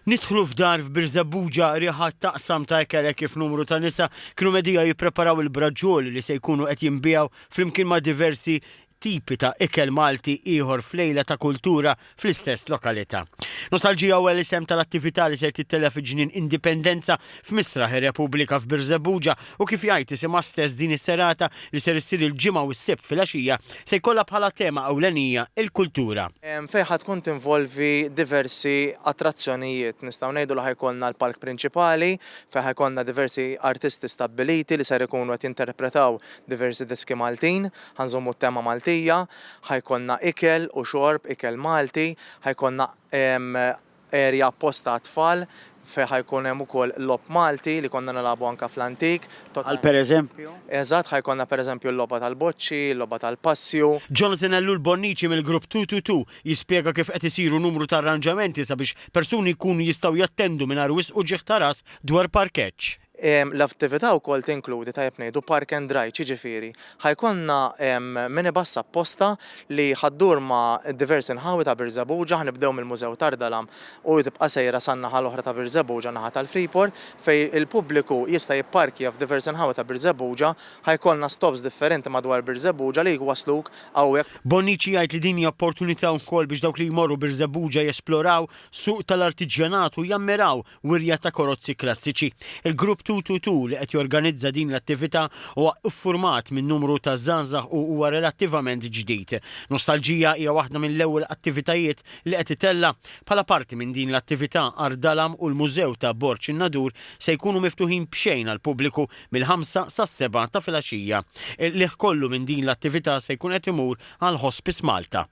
Nidħlu f'dar f'Birżebbuġa riħa taqsam ta' ikel hekk kif numru ta' nisa kienu medija jippreparaw il-braġġoli li se jkunu qed jinbiegħu flimkien ma' diversi tipi ta' ikel Malti ieħor f'lejla ta' kultura fl-istess lokalità. Nostalġija huwa l-isem tal-attività li ser tittella' fi Ġnien Indipendenza f'Misraħ ir-Repubblika f'Birżebbuġa u kif jgħid isimha stess din is-serata li ser issir il-Ġimgħa u s-Sibt filgħaxija se jkollha bħala tema ewlenija l-kultura. Fejn ħa tkun tinvolvi diversi attrazzjonijiet. Nistgħu ngħidu li ħa jkollna l-palk prinċipali fejn ħa jkollna diversi artisti stabbiliti li ser ikunu qed jinterpretaw diversi diski Maltin. Ħa nżommu t-tema Maltija, ħa jkollna ikel u xorb, ikel Malti, ħa jkollna area apposta għat-tfal fejn ħa jkun hemm ukoll logħob Malti li konna nilagħbu anke fl-antik. Bħal pereżempju? Eżatt, ħa jkollna pereżempju l-logħba tal-boċċi, il-logħba tal-passju. Jonathan Ellul Bonnici mill-grupp 222 jispjega kif qed isiru numru ta' arranġamenti sabiex persuni jkunu jistgħu jattendu mingħajr wisq uġigħ ta' ras dwar parkeġġ. L-attività wkoll tinkludi, tajjeb ngħidu, park and ride, x'jiġifieri? Ħa jkollna minibus apposta li ħa ddur ma' diversi nħawi ta' Birżebbuġa, ħa nibdew mill-Mużew Tardalam u tibqa' sejra san-naħa l-oħra ta' Birżebbuġa, naħa tal-Freeport, fejn il-pubbliku jista' jipparkja f'diversi nħawi ta' Birżebbuġa, ħa jkollna stops differenti madwar Birżebbuġa li jwassluk hawnhekk. Bonnici jgħid li din hija opportunità wkoll biex dawk li jmorru Birżebbuġa jesploraw suq tal-artiġjanat u jammiraw wirja ta' karozzi klassiċi. Il-grupp 222 li qed jorganizza din l-attività huwa ffurmat minn numru ta' żgħażagħ u huwa relattivament ġdid. Nostalġija hija waħda mill-ewwel attivitajiet li qed itella'. Bħala parti minn din l-attività, Għar Dalam u l-Mużew ta' Borġ in-Nadur se jkunu miftuħin b'xejn għall-pubbliku mill-ħamsa sas-sebgħa ta' filgħaxija. Il-qligħ kollu minn din l-attività se jkun qed imur għal Hospice Malta.